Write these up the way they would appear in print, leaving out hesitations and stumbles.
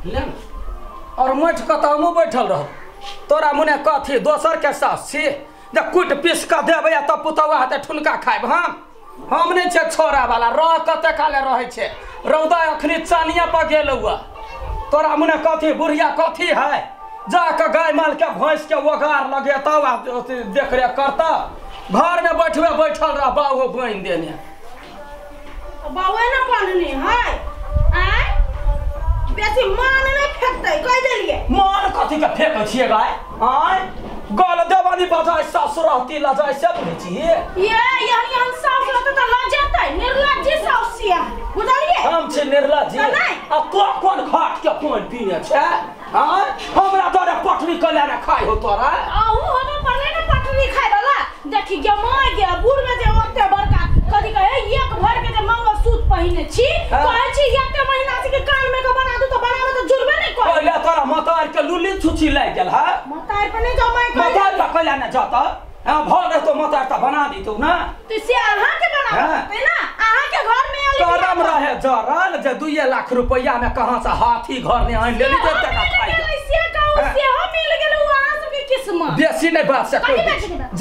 ले न और मठ के तऽ हमहूँ बैठल रहब तोरा मुने कथी दोसर के सास छी जे कुट पीस के देबै आ तब पुतौआ हेतै ठुनका खायब हम नहि छै छोड़ा वाला रह कते काले रहै छै रौदा अखनी चानिया पर गेलौआ तोरा मुने कथी बुढ़िया कथी है जाके गाय माल के भैंस के ओगार लगेतौ आ देख रेख करतौ घर में बैठबे बैठल रह बाबू बान्हि देने बाबू ना बान्हने है आय बेसी मान नहीं फेंकतै कहि देलियै मान कथी के फेंकै छियै गाय आय गल देवानी बजाय सासु रहती लजाय से बुझै छियै ये यानी हम सासु रहतै त लजेतै निर्लज्जी सासु छियै बुझलियै हम छी निर्लज्जी आ तो कोन घाट के पानि पीने छै आय हमरा तोरा पटरी कल्या ने खाइ हो तोरा अहू होबे पड़ले ने पटरी खाइ वाला देखी गे माय गे बूढ़ में जे ओते बड़का कथी कहे एक भर के जे मंगलसूत्र पहिने छी कहै छी एते महीना से के कान में के बना दू त बनावे त जुड़बे नहीं करे पहिले तोरा मतार के लुली छुछी लागि गेल है मतार पर नहीं जाओ my मतार पर कल्या ने जाता हां भल रहतो मतार त बना दितौ ना त से अहाँ के बनावे ना अहाँ के घर में आयल करम रहे जरल जे 2 लाख रुपया में कहां से हाथी घर में आनि लेली त टका खाइ से कहू से हम मिल गेल अहाँ सब के किस्मत बेसी नहीं बात से कोई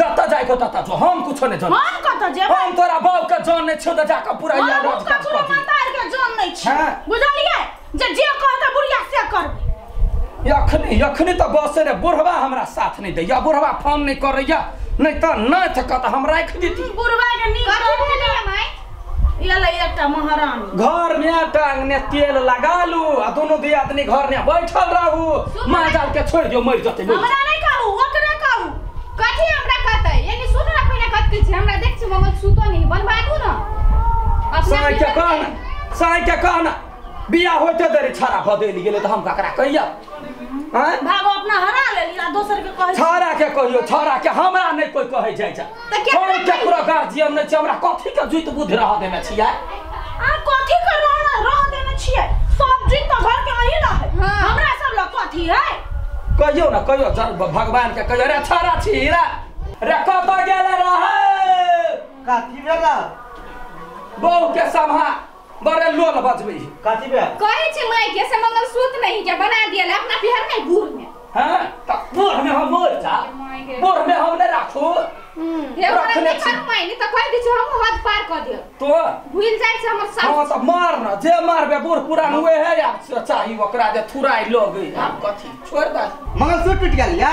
जत जाय को तत जो हम कुछो नहीं जान हम कत जेबै हम तोरा बाप के जान नहीं छौ त जाके पूरा यार हम ककरो मतार के जान नहीं छी बुझलियै जे जे कहत बुढ़िया से करबै अखनी अखनी त बस रे बुढ़वा हमरा साथ नहीं दैया बुढ़वा फोन नहीं करैया नहीं त नहीं थकत हम राख देती बुढ़वा के नीक कथी माय ये ले एकटा महारानी घर में टांगने तेल लगा लू आ दोनों दियादनी घर में बैठल रहू मां जाल के छोड़ दियो मर जते हमरा नहीं कहू ओकरे कहू कथी हमरा कहतै यानी सुन ना पहिने कथी छै हमरा देख छी मंगलसूत्र नहीं बनवा दू ना अपना साई के कहना साई के कहना बियाह होते देरी छाड़ा बदलि गेलै त हम ककरा कहिया हैं भागो अपना हरा लेली आ दोसर के कहै छाड़ा के कहियो छाड़ा के हमरा नहीं कोई कहै जाय छै त हम केकरो गार्जियन नहीं छै हमरा कथी के जुइत बुद्धि रह देने छियै आ कथी के रह देने छियै सब जुइत त घर के अही रहे हमरा सब ल कथी है कहियो ना कहियो भगवान के कहियो रे छाड़ा छी रे रे कत गेल रहे कथी भेला बहू के सम्हा बड़े लोल बजबै कथी बे कहै छी my के से मंगलसूत्र नहीं के बना दियल अपना बिहार में बूढ़ में हां त बूढ़ में हम मर जा बूढ़ में हम नहीं राखू हे रखने छी my नहीं त कह दै छी हम हद पार क दियो तो भूल जाय छै हमर सास हां त मार न जे मारबे बूढ़ पुरान हुए है या चाही ओकरा जे थुराई लोग आब कथी छोड़ दे मंगलसूत्र टूट गेल या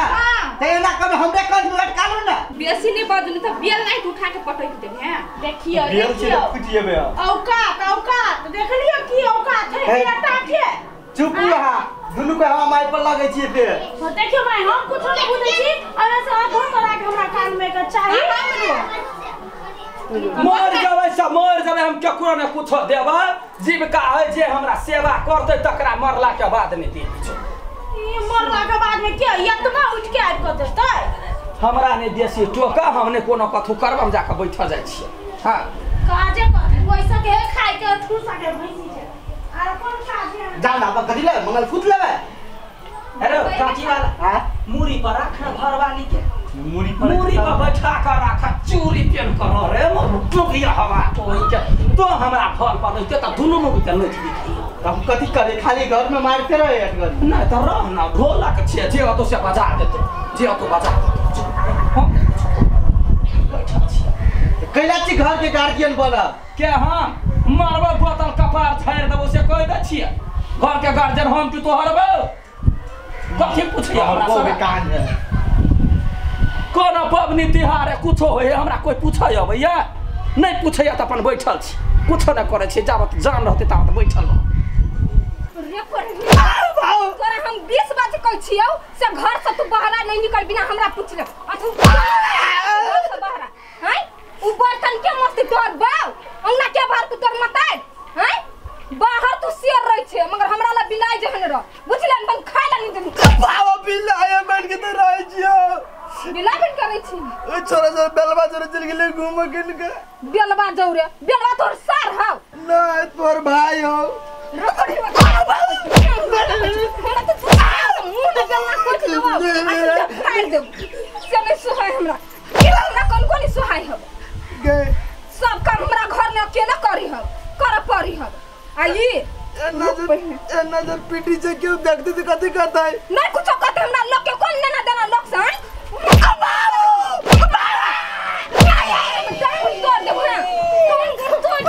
त एना कब हमरे कंध में लटका लू ना बेसी नहीं बजनी त बेल नहीं उठा के पटक देब हैं देखियो बेल से फुट जेबे औकात औकात देखलियो की औकात है बेटा के चुप रहा दुनू के हम my पर लगै छी फेर देखियो my हम कुछो नहीं बुझै छी अरे से हाथ धो के हमरा कान में के चाही मर जेबै से मर जेबै हम केकरो ने कुछो देबै जीविका है जे हमरा सेवा करतै तकरा मरला के बाद नहीं देबै छौ ई मरला के बाद में के इतना उठ के आबि के देतै हमरा ने बेसी टोका हमने कोनो कथू करब हम जाके बैठ जाइ छियै हां काजे कथी पैसा के खाइ के ठूसा के भैंसी छै आर कोन काज है जा ना कथी ले मंगलसूत्र लेबै अरे काची वाला हां मूरी पर राख ना घरवाली के मूरी पर बैठा कर राख चूड़ी पेन कर रे मोर हवा तो के तो हमरा फल पर रहते त दुनू मुँह के नोच दिखी हम कथी करे खाली घर में मारते रहे अटगल नहीं त रह ना ढोलक छे जे तो से बजा देते जे तो बजा देते हम बैठल छी कैला छी घर के गार्जियन बोला के हम मारबो बोतल कपार झाड़ देबो से कह दे छियै घर के गार्जियन हम की तोहर बो कथी पूछिए हमरा सब कान है कोनो पबनी तिहार है कुछो होय हमरा कोई पूछै अबैया नहीं पूछैया त अपन बैठल छी कुछो न करै छी जाबत जान रहतै ताबत बैठल रह रे पर तोरा हम 20 बार कहै छियौ से घर से तू बहरा नहीं निकल बिना हमरा पूछले अथु घर से बहरा हैं उ बर्तन के मस्ती तोर बाव अंगना के बाहर तू तोर मताय हैं बाहर तू शेर रह छे मगर हमरा ला बिलाई जहन रह बुझलन बन खाय ला नहीं बाबा बिलाई बन के त रह छियो बिलाई बन करै छी ओ छोरा छोरा बेलवा जोरे चल गेलै घूम के के बेलवा जौरे बेलवा तोर सार हौ ना तोर भाई हौ रखड़ी मुंह में बेलना कुछ देबो फाड़ देब से नहीं सुहाय हमरा हमरा कोन कोन सुहाय हौ गे सब काम हमरा घर में अकेला करी हौ कर परी हौ आ ई एना जे पीटी छै केओ देखते त कथि कहतै? नहीं कुछो कहते हमरा लोग के कोन लेना देना लोग से। तोड़ देबो ना तुम तोड़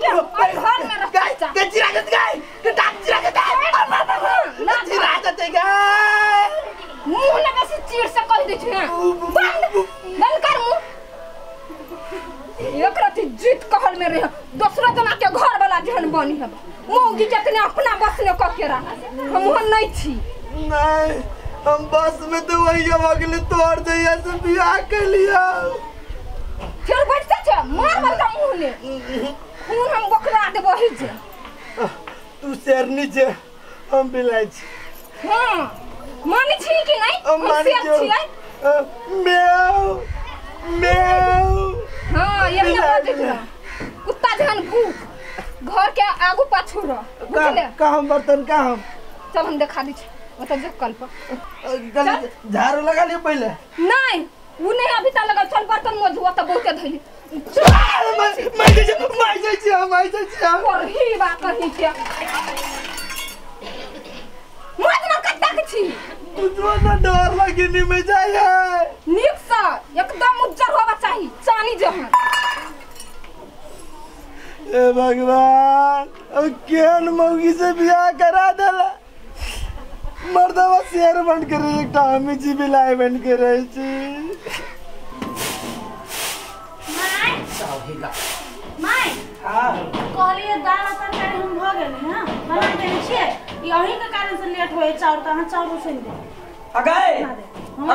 देबो घर में रख के चिरा जत गई के टाक चिरा जत चिरा जत गई मुंह न बेसी चीर से कह दै छी। बंद बंद कर मुंह। एक रति जीत कहल में रहे दोसरा जना के घर वाला जेहन बनी है मौगी जतने अपना बस ने क के रहा हम ओहन नहीं छी। नहीं हम बस में तो वही अगले तोड़ जइया से बियाह कर लिया। फिर बैठते छे मार बड़का मुंह ने खून हम बकरा देबो ही जे। तू शेरनी छे हम बिलाई छी। हां मानी छी कि नहीं? हम मानी छी। म्याऊ म्याऊ। हां ये ना बाजै छै कुत्ता जहन भूख घर के आगू पाछू रह बुझले। का हम बर्तन का हम चल हम देखा दै छी ओत जो कल पर झाड़ू लगा लियो पहले। नहीं उ नहीं अभी तक लगा चल बर्तन मोजू ओत बहुते धइली। मैं जाय छी मैं जाय छी हम जाय छी और ही बात कही छी मत न कत्ता के छी तुझो न डर लगी नी में जाय है। नीक से एकदम उज्जर होवा चाही चानी जहन। ए भगवान अब केहन मौगी से बियाह करा देला। मर्दवा शेर बन के रहे एकटा हमी जी बिलाय बन के रहे छी। My my हां कहलिए दाल आ तरकारी हम भ गेल हां बना देने छियै ई अहीं के कारण से लेट होए चाउर त अहाँ चाउर उसनि दे। अगाय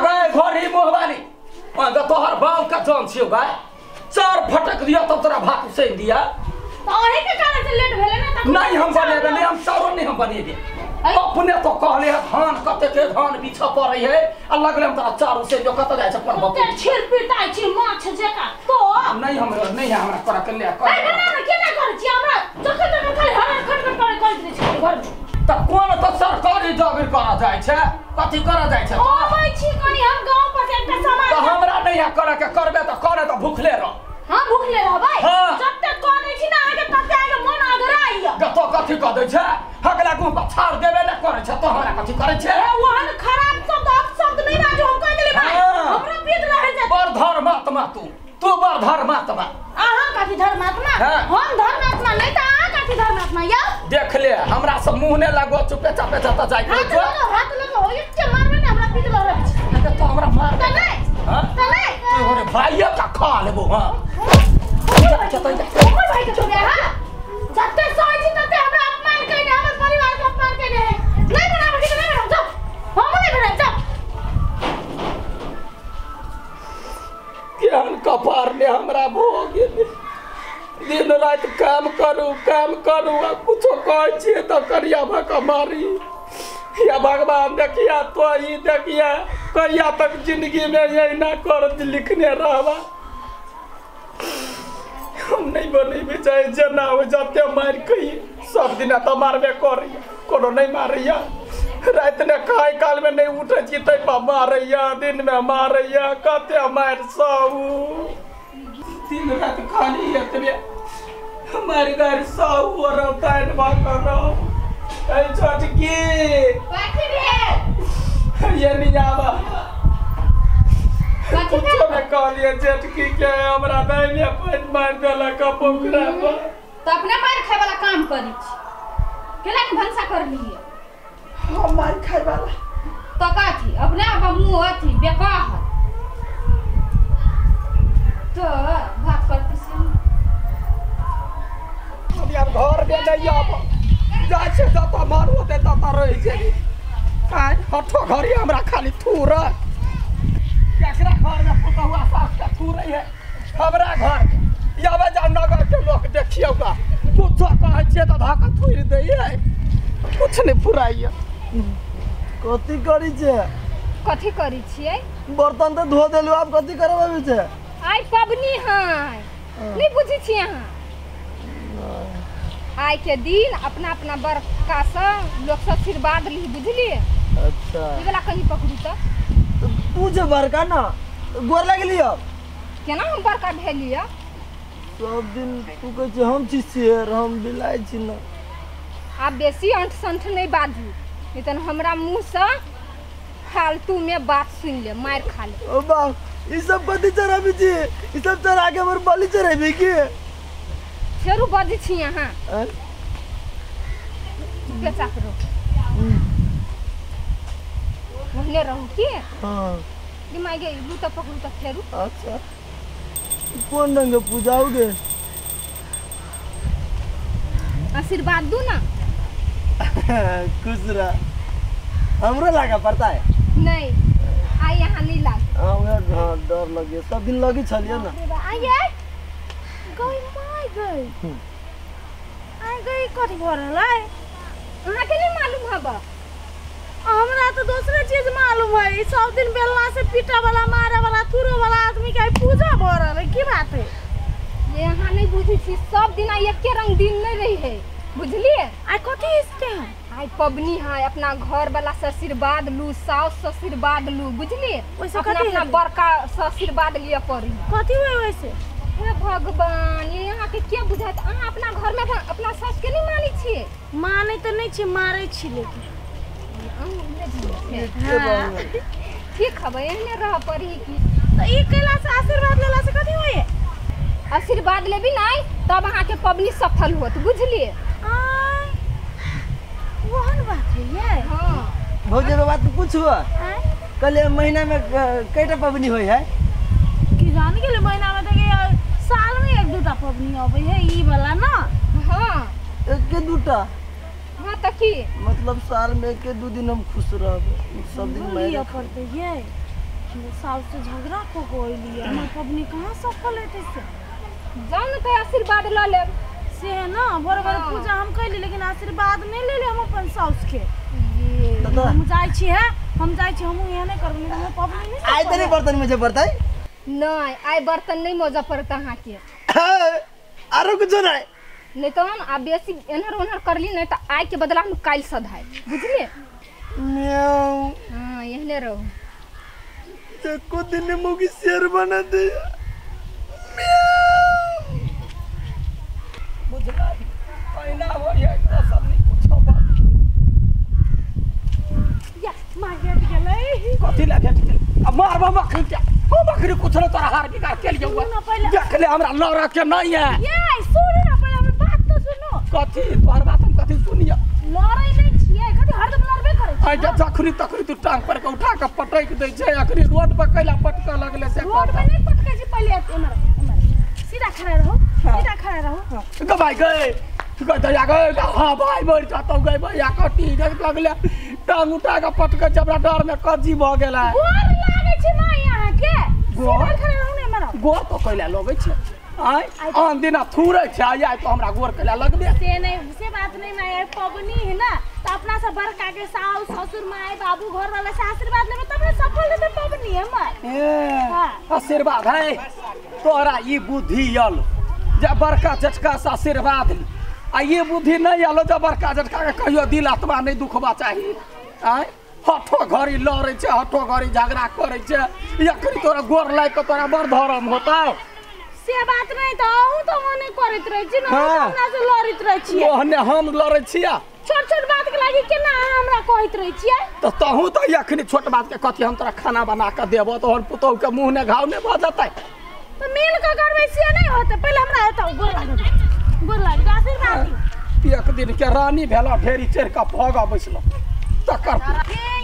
अगाय घर ही मोहवानी आ तोहर बाप का जान छियो गाय चार फटक दिया तब तोरा भात उसनि दिया। त अहीं के कारण से लेट भेलै ना। नहीं हम बनेबे नहीं हम चाउर नहीं हम बनेबे। अपने तो कहले धान कते के धान बिछ पड़ै है आ लगले हम तोरा चाउर उसनि जो कत जाय छै अपन बाप छीर पिटाइ छी माछ जका तो नहीं हम नहीं हमरा तोरा के ले कर बना ना केना करै छी हमरा जखन तखन खाली हरर खटखट करे कर दै छी घर में। त कोन त सरकारी जागीर करा जाय छै कथि करा जाय छै? अबै छी कनी हम गांव पर एकटा सामान त हमरा नहीं है करे के करबे त करे त भूखले रह। हां भूखले रहबै जब तक करै छी ना अहाँके तब तक अहाँके मन अगराइया। तो कथि कह दै छै हगला गुह पर छाड़ देबे न करै छै तो हमरा कथि करै छै? ओहन खराब शब्द अपशब्द नहीं बाजू हम कह देली भाई हमरा पीत रहे छै। बड़ धर्मात्मा तू तू बड़ धर्मात्मा। अहाँ कथि धर्मात्मा? हम धर्मात्मा नहीं त अहाँ कथि धर्मात्मा? या देख ले हमरा सब मुंह ने लगो चुपे चापे जता जाय हाथ लगो हाथ लगो एते मारबे ने हमरा पीत रहे छै। तो हमरा मार त नहीं हां त नहीं तोरे भाईया का खा लेबो। हां जा जा ओकर भाई के छोड़े। हां जते सहै छी तते हमरा अपमान कइने हमर परिवार के अपमान कइने है। नहीं बनाबे के नहीं बनाब जाओ हम नहीं बनाब जाओ। केहन कपार ने हमरा भो गेल। दिन रात काम करू आ कुछो कहै छियै तऽ करिया भऽ कऽ मारी। या भगवान देखिया तो ही देखिया कहिया तक जिंदगी में यही ना कर लिखने रहबा। हम नहीं बनेबे चाहे जेना हो जते मारि कहिए सब दिन तऽ मारबे करैया कोनो नहीं मारैया। राति ने खाय काल में नहीं उठै छी तै पर मारैया दिन में मारैया कते मारि सहू दिन रात खाली एतबे मारि गारि सहू और तानि भऽ कऽ रहू। ऐ छोटकी कथी भेल? ये नहीं आवा कुछो ने कहलिए जेठकी के हमरा दाइने पानि मारि देलक पोखरा पर। त अपने मारि खाय वाला काम करै छी केना के भनसा कर लिए? हम मारि खाय वाला त कथी अपने मुँह अथी बेकार तो भात करते से हम यार घर में नहीं आब जाइ छै जतऽ मारू होतै ततऽ रहै छै। आइ हठो घड़ी हमरा खाली थूर केकरा घर में पुतहुआ सास के थूरै है हमरा घर याबे जाउ नगर के लोक देखियौ का कुछो कहै छियै तऽ धऽ कऽ थूरि दै है कुछ नहीं फुराइया। कथी करै छै? कथी करै छियै? बर्तन तऽ धो देलु आब कथी करबै छै? आइ पबनी है नहीं बुझै छी अहाँ। आइ के दिन अपना अपना बड़का से लोग सब आशीर्वाद ली बुझलिए। अच्छा ई वाला कहीं पकड़ू त तू जे बड़का ना गोर लगलियो केना हम बड़का भेलियो? सब दिन तू कहै छी हम छी शेर हम बिलाइ छी ना। आप बेसी अंठ संठ नहीं बाजू, नहीं तो हमरा मुंह से फालतू में बात सुन ले, मार खा ले। ओ बाप, ई सब कथी चढ़ाबी छी? ई सब चढ़ा के हमर बलि चढ़ेबी की? फेरू बजै छी अहाँ। चुपे चाप रहो, ओहने रहू की? हाँ। दिमाग गे लू त पकड़ू त फेरू। अच्छा, कोन रंग के पूजा होगे? आशीर्वाद दू ना। खुश रह, हमरो लागा पड़ता है। नहीं, आई यहाँ नहीं लाग। हाँ, डर लगे, सब दिन लगी छलिए ना। आइए गई my गई आई गई कथी भर रहलै? अहाँ के नहीं मालूम हब? हमरा तो दूसरे चीज मालूम है। सब दिन बेलना से पीटा वाला, मारे वाला, थुरो वाला आदमी के पूजा भ रहल है, की बात है? ये अहाँ नहीं बुझै छी, सब दिन आई एके रंग दिन नहीं रही है, बुझलिए? आई कथी इसके है? आई पबनी है, अपना घर वाला से आशीर्वाद लू, सास से आशीर्वाद लू, बुझलिए? अपना अपना बड़का से आशीर्वाद लिया पड़ी। कथी हुए वैसे? हे भगवान, ये यहाँ के क्या बुझात? अहाँ अपना घर में अपना सास के नहीं मानै छियै? मानै तऽ नहीं छी, मारै छी लेकिन। ठीक हबै, एहने रह पड़ी की। तऽ ई कैला से आशीर्वाद लेला से कथी होय? आशीर्वाद लेबी नहीं तब अहाँ के पबनी सफल होत, बुझलिए? वहन बात है ये। हाँ। भौजी एगो बात पूछू? कल महीना में कईटा पबनी होय है? की जान गेलै, महीना में तऽ साल में एक दूटा पबनी अबै है ई वाला ना। हाँ, एक के दूटा। हाँ तऽ की मतलब साल में एक के दू दिन हम खुश रहबै, सब दिन लिअ पड़तै ये। साउस से झगड़ा को गइली, हमर पबनी कहाँ सफल हेतै से? जाउ ने तऽ आशीर्वाद लऽ लेब। से है ना, भोर भोर पूजा हम कैली लेकिन आशीर्वाद नहीं लेली हम अपन साउस के। हम जाइ छी है, हम जाइ छी, हमहूँ एहने करबै, नहीं तऽ हमर पबनी नहीं। आइ तऽ नहीं बर्तन मुझे पड़तै? नहीं, आइ बर्तन नहीं मोजा पड़ता अहाँ के। आरो कुछो नहीं? नहीं तो हम आ बेसी एनहर ओनहर करली नहीं तो आइ के बदला हम काल्हि सधाय, बुझलिए? म्याऊ। हाँ, एहने रहू। एको दिन मुगी शेर बना दे। बुझला पहिना होय है तो सब नहीं कुछो बात। या मार गेलै। कथी ला भेट गेलै? आ मारबा मखनी के, हो मखनी कुछ न तोरा हार बिगाड़ के लियौ। देख ले हमरा लड़ा के नहीं है। ये सुनू ना पहिले हमर बात तो सुनू। कथी तोहर बात हम कथी सुनिया? लड़ै नहीं छियै, कथी हरदम लड़बे करै छी? आइ जखनी तखनी तू टांग पर के उठा के पटक दै छै, अखनी रोड पर कैला पटक लगले से? रोड पर नहीं पटकै छी, पहिले एमर एमर सीधा खड़ा रहो, सीधा खड़ा रहो। गबाई गए गए गए, हाँ भाई मर जातौ गए भैया कटी लगले टांग उठा के पटकै छै, हमरा डर में कजी भ गेलै। गोर लागै छै ना यहाँ के? सीधा खड़ा रहू ने एमर। गोर तो कैला लगै छै? आइ आन दिना थूरै छै, आइ तो हमरा गोर कैला लगबे। से नहीं, से बात नहीं माय, पबनी है ना तो अपना सब बड़का के सास ससुर माय बाबू घर वाला से आशीर्वाद लेबै तब ने सफल हेतै पबनी हमर। ए आशीर्वाद है तोरा ई बुद्धि आल जे बड़का झटका से आशीर्वाद, आ ये बुद्धि नहीं आलो जे बड़का झटका के कहियो दिल आत्मा नहीं दुखबा चाही। आइ हठो घड़ी लड़ै छै, हठो घड़ी झगड़ा करै छै, अखनी तोरा गोर लागि के तोरा बड़ धरम होतौ। से बात नहीं तो अहूँ तो ओने करैत रहै छी ना, हमरा से लड़ैत रहै छी। ओहने हम लड़ै छियै? छोट छोट बात के लागि केना अहाँ हमरा कहैत रहै छियै? तऽ तहूँ तऽ अखनी छोट बात के कथी हम तोरा खाना बना के देबो तोहर पुतोहु के मुँह ने घाव ने भऽ जेतै? तऽ मिल के करबै से नहीं होतै, पहिले हमरा हेतौ गोर लागत, गोर लागत आशीर्वाद दियौ। एक दिन के रानी भेला ढेरी चढ़ि के भग बैसलौ तकर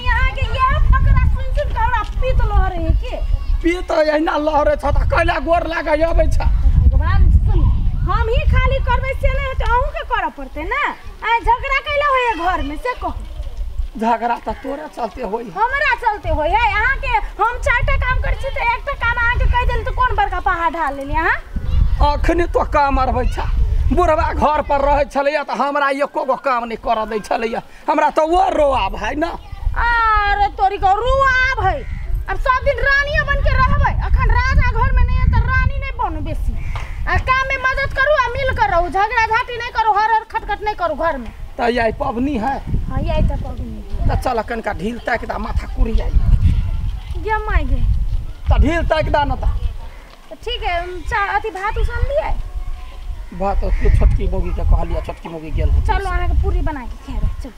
यहाँ के यह फकरा सुन सुन के हमरा पीत लहरै है के? पीत एहिना लहरै छ तऽ कैला गोर लागै अबै छ? भगवान सुन, हम ही खाली करबै से नहीं होतै, अहूँ के करऽ पड़तै ना। आइ झगड़ा कैला होइए घर में से कहू? झगड़ा तऽ तोरे चलते होई। हमरा चलते होई है? अहाँ के हम चारिटा काम करै छी तऽ एकटा काम अहाँ के कहि देली तऽ कोन बड़का पहाड़ ढाल लेली अहाँ? अखनी तो काम अरबै छ, बुढ़वा घर पर रहै छलैया तऽ हमरा एको गो काम नहि करऽ दै छलैया, हमरा तऽ ओ रोआब है ना। अरे तोरी को रुआब है, अब सब दिन रानिया बन के रहबै, अखन राजा घर में नहीं है तऽ रानी नहीं बनू बेसी। आ काम में मदद करू आ मिल कर रहू, झगड़ा झाटी नहीं करू, हर हर खटखट नहीं करू घर में। तऽ यही पबनी है? हाँ यही तऽ पबनी। तऽ चल कनिका ढील ताकि दा, माथा कुरी जाइ। जमाइ गे तऽ ढील ताकि दा न। तऽ ठीक है, अथी भात उसन लियै? भात के छोटकी मौगी के कहलिया, छोटकी मौगी गेल। चलो अहाँ के पूरी बना के खेबै, चल।